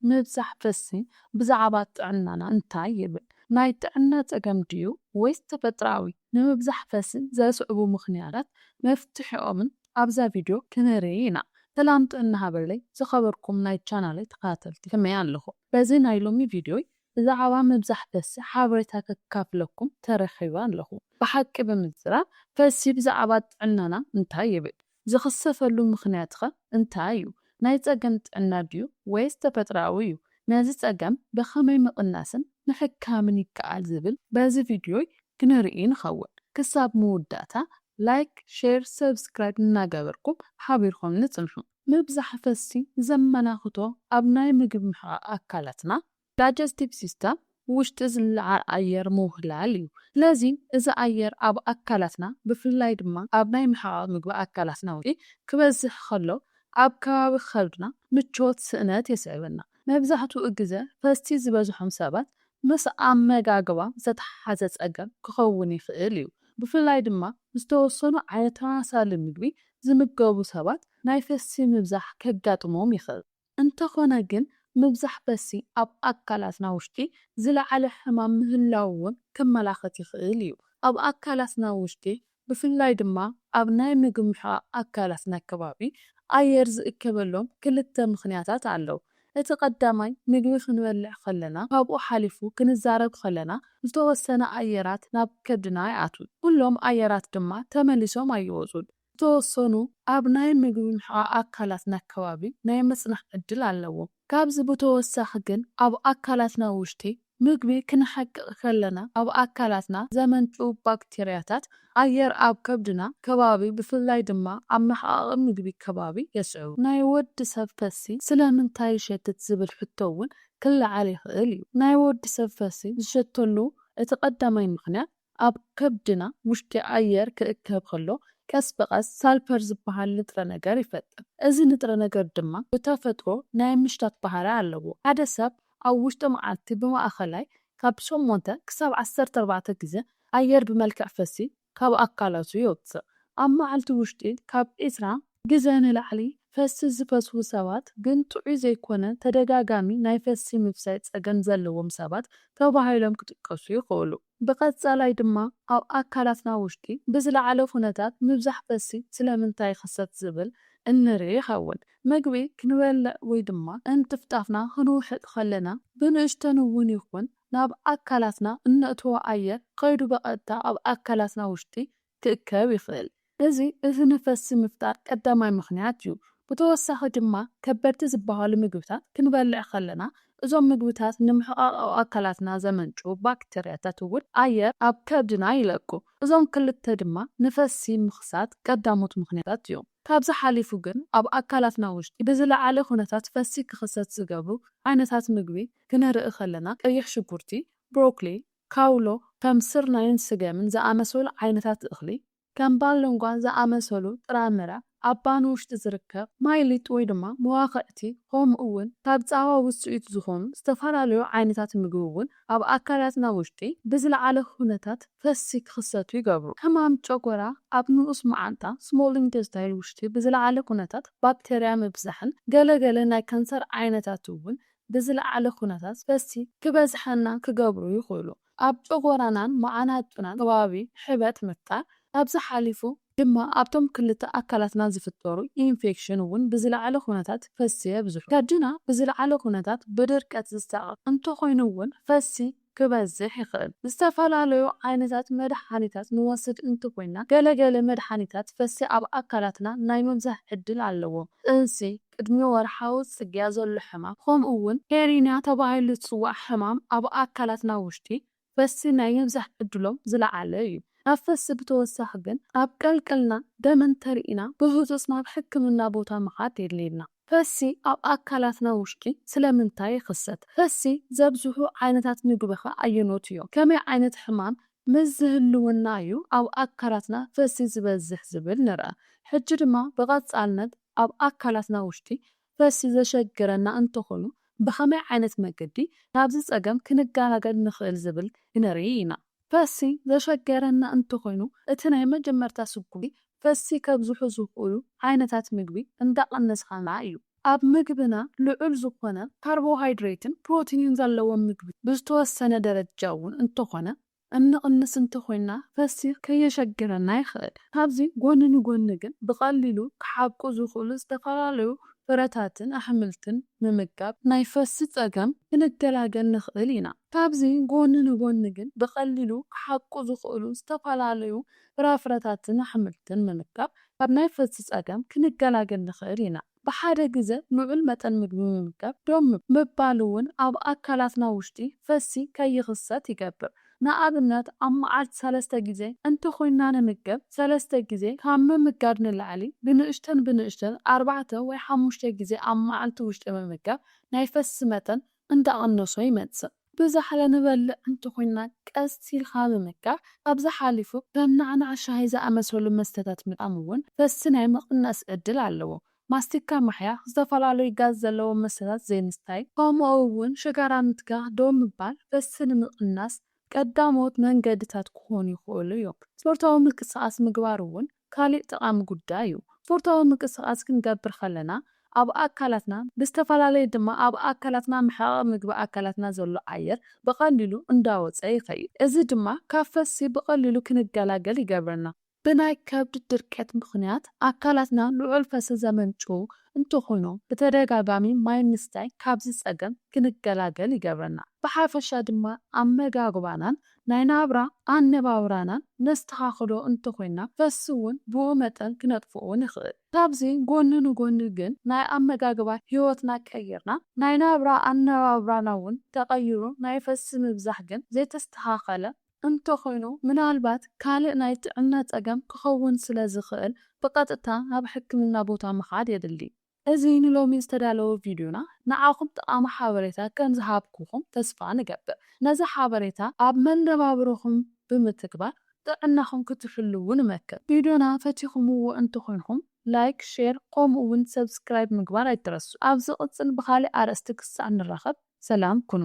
ምብዛሕ ፈሲ ብዛዕባ ጥዕናና እንታይ ይብል? ናይ ጥዕና ጸገም ድዩ ወይስ ተፈጥሮኣዊ? ንምብዛሕ ፈሲ ዘስዕቡ ምኽንያታት መፍትሒኦምን ኣብዛ ቪድዮ ክንርኢ ኢና። ሰላም ጥዕና ሃበለይ ዝኸበርኩም ናይ ቻናለይ ተኸታተልቲ ከመይ ኣለኹም? በዚ ናይ ሎሚ ቪድዮይ ብዛዕባ ምብዛሕ ፈሲ ሓበሬታ ከካፍለኩም ተረኺበ ኣለኹ። ብሓቂ ብምዝራብ ፈሲ ብዛዕባ ጥዕናና እንታይ ይብል? ዝኽሰተሉ ምኽንያትኸ እንታይ እዩ? ናይ ጸገም ጥዕና ድዩ ወይስ ተፈጥሮኣዊ እዩ? ነዚ ጸገም ብኸመይ ምቕናስን ምሕካምን ይከኣል ዝብል በዚ ቪድዮይ ክንርኢ ንኸውን። ክሳብ መወዳእታ ላይክ፣ ሼር፣ ሰብስክራይብ እናገበርኩም ሓቢርኩም ንጽንሑ። ምብዛሕ ፈሲ ዘመላኽቶ ኣብ ናይ ምግቢ ምሕቓቕ ኣካላትና ዳይጀስቲቭ ሲስተም ውሽጢ ዝለዓል ኣየር ምውህላል እዩ። ስለዚ እዚ ኣየር ኣብ ኣካላትና ብፍላይ ድማ ኣብ ናይ ምሕቓቕ ምግቢ ኣካላትና ውሽጢ ክበዝሕ ከሎ ኣብ ከባቢ ከብድና ምቾት ስእነት የስዕበና። መብዛሕትኡ ግዜ ፈስቲ ዝበዝሖም ሰባት ምስ ኣመጋግባ ዝተተሓሓዘ ጸገም ክኸውን ይኽእል እዩ። ብፍላይ ድማ ዝተወሰኑ ዓይነት ተመሳሳሊ ምግቢ ዝምገቡ ሰባት ናይ ፈስቲ ምብዛሕ ከጋጥሞም ይኽእል። እንተኾነ ግን ምብዛሕ ፈስቲ ኣብ ኣካላትና ውሽጢ ዝለዓለ ሕማም ምህላው እውን ከመላኽት ይኽእል እዩ። ኣብ ኣካላትና ውሽጢ ብፍላይ ድማ ኣብ ናይ ምግቢ ምሕቓቕ ኣካላትና ከባቢ ኣየር ዝእከበሎም ክልተ ምኽንያታት ኣለዉ። እቲ ቀዳማይ ምግቢ ክንበልዕ ከለና ካብኡ ሓሊፉ ክንዛረብ ከለና ዝተወሰነ ኣየራት ናብ ከብድና ይኣትዉ። ኩሎም ኣየራት ድማ ተመሊሶም ኣይወጹን። ዝተወሰኑ ኣብ ናይ ምግቢ ምሕቓቕ ኣካላትና ከባቢ ናይ ምጽናሕ ዕድል ኣለዎም። ካብዚ ብተወሳኺ ግን ኣብ ኣካላትና ውሽጢ ምግቢ ክንሓቅቕ ከለና ኣብ ኣካላትና ዘመንጩ ባክቴርያታት ኣየር ኣብ ከብድና ከባቢ ብፍላይ ድማ ኣብ መሕቓቒ ምግቢ ከባቢ የስዕቡ። ናይ ወዲ ሰብ ፈሲ ስለምንታይ ይሸትት ዝብል ሕቶ እውን ክለዓል ይኽእል እዩ። ናይ ወዲ ሰብ ፈሲ ዝሸተሉ እቲ ቀዳማይ ምኽንያት ኣብ ከብድና ውሽጢ ኣየር ክእከብ ከሎ ቀስ ብቐስ ሳልፐር ዝበሃል ንጥረ ነገር ይፈጥር። እዚ ንጥረ ነገር ድማ ብተፈጥሮ ናይ ምሽታት ባህሪ ኣለዎ። ሓደ ሰብ ኣብ ውሽጢ መዓልቲ ብማእኸላይ ካብ ሸሞንተ ክሳብ ዓሰርተ ኣርባዕተ ግዜ ኣየር ብመልክዕ ፈሲ ካብ ኣካላቱ የውፅእ። ኣብ መዓልቲ ውሽጢ ካብ ዕስራ ግዜ ንላዕሊ ፈሲ ዝፈስሁ ሰባት ግን ጥዑይ ዘይኮነ ተደጋጋሚ ናይ ፈሲ ምፍሳይ ጸገም ዘለዎም ሰባት ተባሂሎም ክጥቀሱ ይኽእሉ። ብቐጻላይ ድማ ኣብ ኣካላትና ውሽጢ ብዝለዓለ ኩነታት ምብዛሕ ፈሲ ስለምንታይ ይኽሰት ዝብል እንርኢ ይኸውን። ምግቢ ክንበልዕ ወይ ድማ እንጥፍጣፍና ክንውሕጥ ከለና ብንእሽተን እውን ይኹን ናብ ኣካላትና እነእትዎ ኣየር ከይዱ ብቐጥታ ኣብ ኣካላትና ውሽጢ ክእከብ ይኽእል። እዚ እቲ ንፈሲ ምፍጣር ቀዳማይ ምኽንያት እዩ። ብተወሳኺ ድማ ከበድቲ ዝበሃሉ ምግብታት ክንበልዕ ከለና እዞም ምግብታት ንምሕቓቕ ኣብ ኣካላትና ዘመንጩ ባክተርያታት እውን ኣየር ኣብ ከብድና ይለቁ። እዞም ክልተ ድማ ንፈሲ ምኽሳት ቀዳሞት ምኽንያታት እዮም። ካብዚ ሓሊፉ ግን ኣብ ኣካላትና ውሽጢ ብዝለዓለ ኩነታት ፈሲ ክኽሰት ዝገብሩ ዓይነታት ምግቢ ክንርኢ ከለና ቀይሕ ሽጉርቲ፣ ብሮኮሊ፣ ካውሎ፣ ከም ስርናይን ስገምን ዝኣመሰሉ ዓይነታት እኽሊ፣ ከም ባሎንጓ ዝኣመሰሉ ጥራምረ፣ ኣብ ባኒ ውሽጢ ዝርከብ ማይሊጥ ወይ ድማ መዋኽዕቲ፣ ከምኡ እውን ካብ ጻባ ውጽኢት ዝኾኑ ዝተፈላለዩ ዓይነታት ምግቢ እውን ኣብ ኣካላትና ውሽጢ ብዝለዓለ ኩነታት ፈሲ ክኽሰቱ ይገብሩ። ሕማም ጨጎራ ኣብ ንኡስ መዓንጣ፣ ስሞል ኢንተስታይን ውሽጢ ብዝለዓለ ኩነታት ባክተርያ ምብዛሕን ገለ ገለ ናይ ካንሰር ዓይነታት እውን ብዝለዓለ ኩነታት ፈሲ ክበዝሐና ክገብሩ ይኽእሉ። ኣብ ጨጎራናን መዓናጡናን ከባቢ ሕበጥ ምፍጣር፣ ካብዚ ሓሊፉ ድማ ኣብቶም ክልተ ኣካላትና ዝፍጠሩ ኢንፌክሽን እውን ብዝለዓለ ኩነታት ፈሲ የብዝሑ። ከብድና ብዝለዓለ ኩነታት ብድርቀት ዝሳቐ እንተኾይኑ እውን ፈሲ ክበዝሕ ይኽእል። ዝተፈላለዩ ዓይነታት መድሓኒታት ንወስድ እንተኾይና ገለገለ መድሓኒታት ፈሲ ኣብ ኣካላትና ናይ ምብዛሕ ዕድል ኣለዎ። ጥንሲ፣ ቅድሚ ወርሓዊ ጽግያ ዘሎ ሕማም፣ ከምኡ እውን ሄሪንያ ተባሂሉ ዝጽዋዕ ሕማም ኣብ ኣካላትና ውሽጢ ፈሲ ናይ ምብዛሕ ዕድሎም ዝለዓለ እዩ። ናብ ፈሲ ብተወሳኺ ግን ኣብ ቀልቀልና ደም እንተርኢና ብህጹጽ ናብ ሕክምና ቦታ ምኻድ የድልየና። ፈሲ ኣብ ኣካላትና ውሽጢ ስለምንታይ ይኽሰት? ፈሲ ዘብዝሑ ዓይነታት ምግቢ ኸ ኣየኖት እዮም? ከመይ ዓይነት ሕማም ምስ ዝህልወና እዩ ኣብ ኣካላትና ፈሲ ዝበዝሕ ዝብል ንርኣ። ሕጂ ድማ ብቐጻልነት ኣብ ኣካላትና ውሽጢ ፈሲ ዘሸግረና እንተኾኑ ብኸመይ ዓይነት መገዲ ናብዚ ጸገም ክንገላገል ንኽእል ዝብል ክንርኢ ኢና። ፈሲ ዘሸገረና እንተኾይኑ እቲ ናይ መጀመርታ ስጉምቲ ፈሲ ከብዝሑ ዝኽእሉ ዓይነታት ምግቢ እንዳቐነስኻና እዩ። ኣብ ምግብና ልዑል ዝኾነ ካርቦሃይድሬትን ፕሮቲንን ዘለዎም ምግቢ ብዝተወሰነ ደረጃ እውን እንተኾነ እንቕንስ እንተኾይና ፈሲ ከየሸግረና ይኽእል። ካብዚ ጎኒ ንጎኒ ግን ብቐሊሉ ክሓብቁ ዝኽእሉ ዝተፈላለዩ ፍረታትን ኣሕምልትን ምምጋብ ናይ ፈሲ ጸገም ክንገላገል ንኽእል ኢና። ካብዚ ጎኒ ንጎኒ ግን ብቐሊሉ ክሓብቁ ዝኽእሉ ዝተፈላለዩ ፍራፍረታትን ኣሕምልትን ምምጋብ ካብ ናይ ፈሲ ጸገም ክንገላገል ንኽእል ኢና። ብሓደ ግዘ ልዑል መጠን ምግቢ ምምጋብ ደው ምባል እውን ኣብ ኣካላትና ውሽጢ ፈሲ ከይኽሰት ይገብር። ንኣብነት ኣብ መዓልቲ ሰለስተ ግዜ እንተኾይና ንምገብ፣ ሰለስተ ግዜ ካብ ምምጋብ ንላዕሊ ብንእሽተን ብንእሽተን ኣርባዕተ ወይ ሓሙሽተ ግዜ ኣብ መዓልቲ ውሽጢ ምምጋብ ናይ ፈሲ መጠን እንዳቐነሶ ይመጽእ። ብዛሕለ ንበልዕ እንተኾይና ቀስ ኢልካ ምምጋብ፣ ካብዚ ሓሊፉ ከም ናዕናዕ ሻሂ ዝኣመሰሉ መስተታት ምጥቃም እውን ፈሲ ናይ ምቕናስ ዕድል ኣለዎ። ማስቲካ ምሕያኽ፣ ዝተፈላለዩ ጋዝ ዘለዎም መስተታት ዘይምስታይ፣ ከምኡ እውን ሽጋራ ምትካኽ ደው ምባል ፈሲ ንምቕናስ ቀዳሞት መንገድታት ክኾኑ ይኽእሉ እዮም። ስፖርታዊ ምንቅስቃስ ምግባር እውን ካሊእ ጠቓሚ ጉዳይ እዩ። ስፖርታዊ ምንቅስቃስ ክንገብር ከለና ኣብ ኣካላትና ብዝተፈላለየ ድማ ኣብ ኣካላትና መሕቐቒ ምግቢ ኣካላትና ዘሎ ኣየር ብቐሊሉ እንዳወፀ ይኸይድ። እዚ ድማ ካብ ፈሲ ብቐሊሉ ክንገላገል ይገብረና። ብናይ ከብዲ ድርቀት ምኽንያት ኣካላትና ልዑል ፈሲ ዘመንጭው እንተኾይኑ ብተደጋጋሚ ማይ ምስታይ ካብዚ ጸገም ክንገላገል ይገብረና። ብሓፈሻ ድማ ኣመጋግባናን ናይ ናብራ ኣነባብራናን ነስተኻኽሎ እንተኾይና ፈሲ እውን ብኡ መጠን ክነጥፍኡ ንኽእል። ካብዚ ጎኒ ንጎኒ ግን ናይ ኣመጋግባ ህይወትና ቀይርና ናይ ናብራ ኣነባብራና እውን ተቐይሩ ናይ ፈሲ ምብዛሕ ግን ዘይተስተኻኸለ እንተኾይኑ ምናልባት ካልእ ናይ ጥዕና ጸገም ክኸውን ስለ ዝኽእል ብቐጥታ ናብ ሕክምና ቦታ ምኻድ የድሊ። እዚ ንሎሚ ዝተዳለወ ቪድዮና ንዓኹም ጠቓሚ ሓበሬታ ከም ዝሃብኩኹም ተስፋ ንገብር። ነዚ ሓበሬታ ኣብ መነባብሮኹም ብምትግባር ጥዕናኹም ክትሕልዉ ንመክር። ቪድዮና ፈቲኹምዎ እንተኾይንኹም ላይክ፣ ሼር ከምኡ እውን ሰብስክራይብ ምግባር ኣይትረስዑ። ኣብ ዝቕጽል ብኻልእ ኣርእስቲ ክሳዕ ንራኸብ ሰላም ኩኑ።